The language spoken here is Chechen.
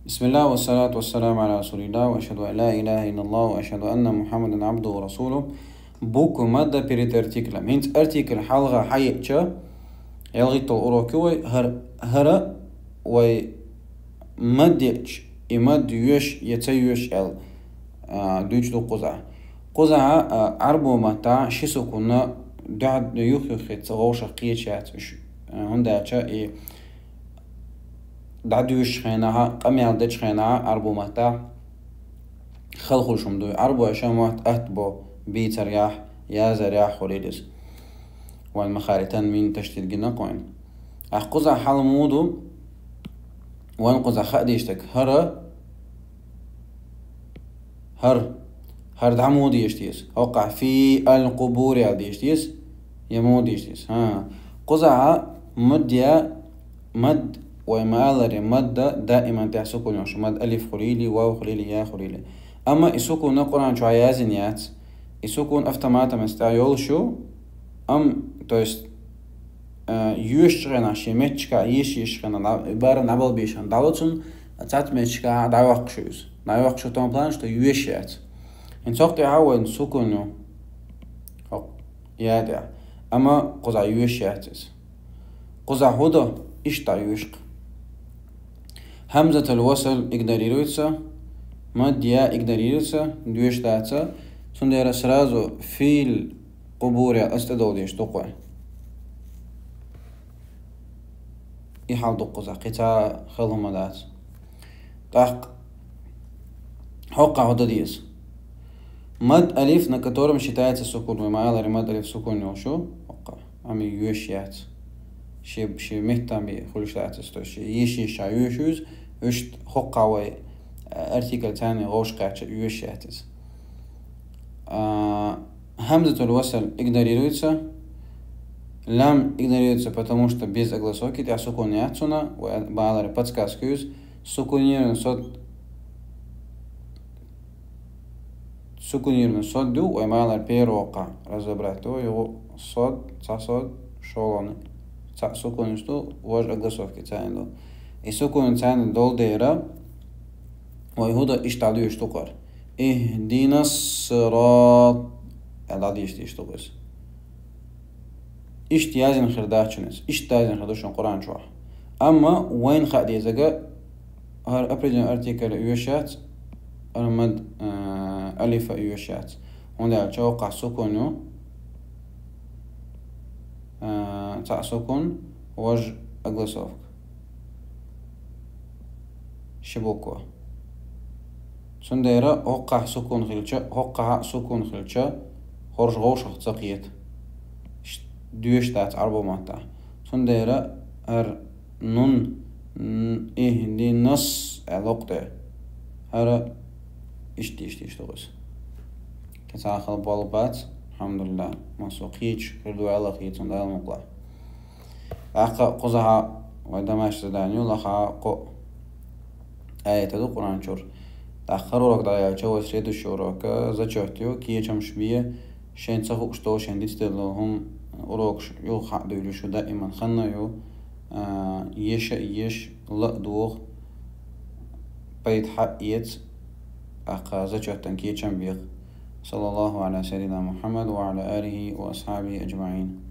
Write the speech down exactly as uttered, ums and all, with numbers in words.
بسم الله والصلاة والسلام على رسول الله وأشهد أن لا إله إلا الله وأشهد أن محمدا عبده ورسوله. Буква мадда перед артиклем. ХӀинца артикль хьалха хьаеъча, ялхиттал урок ю вай, хӀар-, хӀара вай мад еъча, и мад йоьш я ца йоьш аьл, а, дуьйцуш ду кхузахь. Кхузахь, а, Ӏарбо маттахь ши сукун дӀа-, юх-юххе ца вовшах кхеташ яц уьш, а, хӀунда аьлча и дӀадоьшучу хенахь, къамел дечу хенахь Ӏарбо маттахь хала хуьлуш хӀума ду. Ӏарбойша мотт атта бо бийцарехь, язарехь хуьлийла иза. Вайн махари танвин ташдид гина кхойн. Ахь кхузахь хьал муха ду, вайн кхузахь хаа дийш дерг. ХӀара, хӀара, хӀара дӀа муха дийш деза. ХӀокхахь фи аль-къубур аьлла дийш деза. Я муха дийш деза. ХӀа. Кхузахь мад я, мад, вай ма аллара, мадда даиман тӀехь сукун йолуш, мад алиф хуьлийла, вав хуьлийла, я хуьлийла. Амма и сукун Къуръан чохь яздина яц. И сукун автоматом эцна тӀехь йолуш ю, амма, то есть, а, йоьшучу хенахь шен метташкахь, йиш-йиш хенахь, дӀа-, барам дӀабалбеш хенахь, дӀало цунна, цхьацца метташкахь дӀайоккхуш ю иза. ДӀайоккхуш ю в том плане, что йоьш яц. ХӀинца хӀокху тӀехь вайн сукун ю. ХӀокху я тӀехь. Амма кхузахь йоьш яц иза. Кхузахь хӀун до, иштта йоьшуш. Хьамзатул васл игнорируется, мад я игнорируется, доьшуш дац, цундела сразу фи аль-къубур аьлла аса тӀедовла дезаш ду кхо. И хьал ду кхузахь, кхин цхьа хала хӀума дац. ТӀаккха хӀокхахь хӀун дан деза? Мад алиф, на котором считается сукун, вай ма аллара, мад алиф сукун йолуш ю, хӀокхахь, амма йоьш яц. Шен, шен меттан бен хуьлуш дац иза, то есть шен йиш-йиш а йоьш ю иза, иштта хӀокхахь вай, а, артикль царна вовшах кхаьчча йоьш яц иза. А, хьамзатул васл игнорируется, лам игнорируется, потому что без огласовки, тӀехь сукун яц цунна, вай ма аллара, подсказка ю иза, сукунированный сод, сукунированный сод ду, вай ма аллара, первого кхахь разобрать ду, юха сод, цхьа сод, шолгӀаниг, цхьаъ сукун ду, важа огласовки царна ду. И сукун царна долу дера, вай хӀун дан, иштта дӀадоьшуш ду кхара. Ихдинас сират аьлла дӀадийшадеш ду иза. Иштта яздина хир дац шуна иза, иштта яздина хир ду шуна Къуръан чохь. Амма вайна хаа дезарг, хӀара определённый артикль йоьш яц, хӀара мад, а, алиф а йоьш яц. ХӀунда аьлча хӀокхахь сукун ю, а, цхьаъ сукун, важа огласовка. Ши буква. Цундела хӀокхахь сукун хилча, хӀокхахь а сукун хилча, хӀорш вовшах ца кхета. Ш-, доьшуш дац Ӏарбо маттахь. Цундела хӀара нун, н-, ихдинас аьлла локху тӀе. ХӀара иштта, иштта, иштта ду иза. Кхин цхьа хала болу бац, алхьамдулиллахӀ. Массо кхеташ хир ду аьлла, кхеташ ду Дала мукъалахь. ТӀаккха кхузахь вай домашнее задание ю, лаха кхо аят ду Къуръан чуьра. ТӀаккха хӀара урок дӀаяьлча, вай следующий урок, э, зачет ю, кечамаш бе, шайн ца хууш долу, шайн дицделла хӀума, урокаш юха хьадуьйлуш ю даиман ханна ю, а, еша а еш, ла а доху, пайда хьаэца, тӀаккха зачеттан кечам беха. صلى الله على سيدنا محمد وعلى آله وأصحابه أجمعين.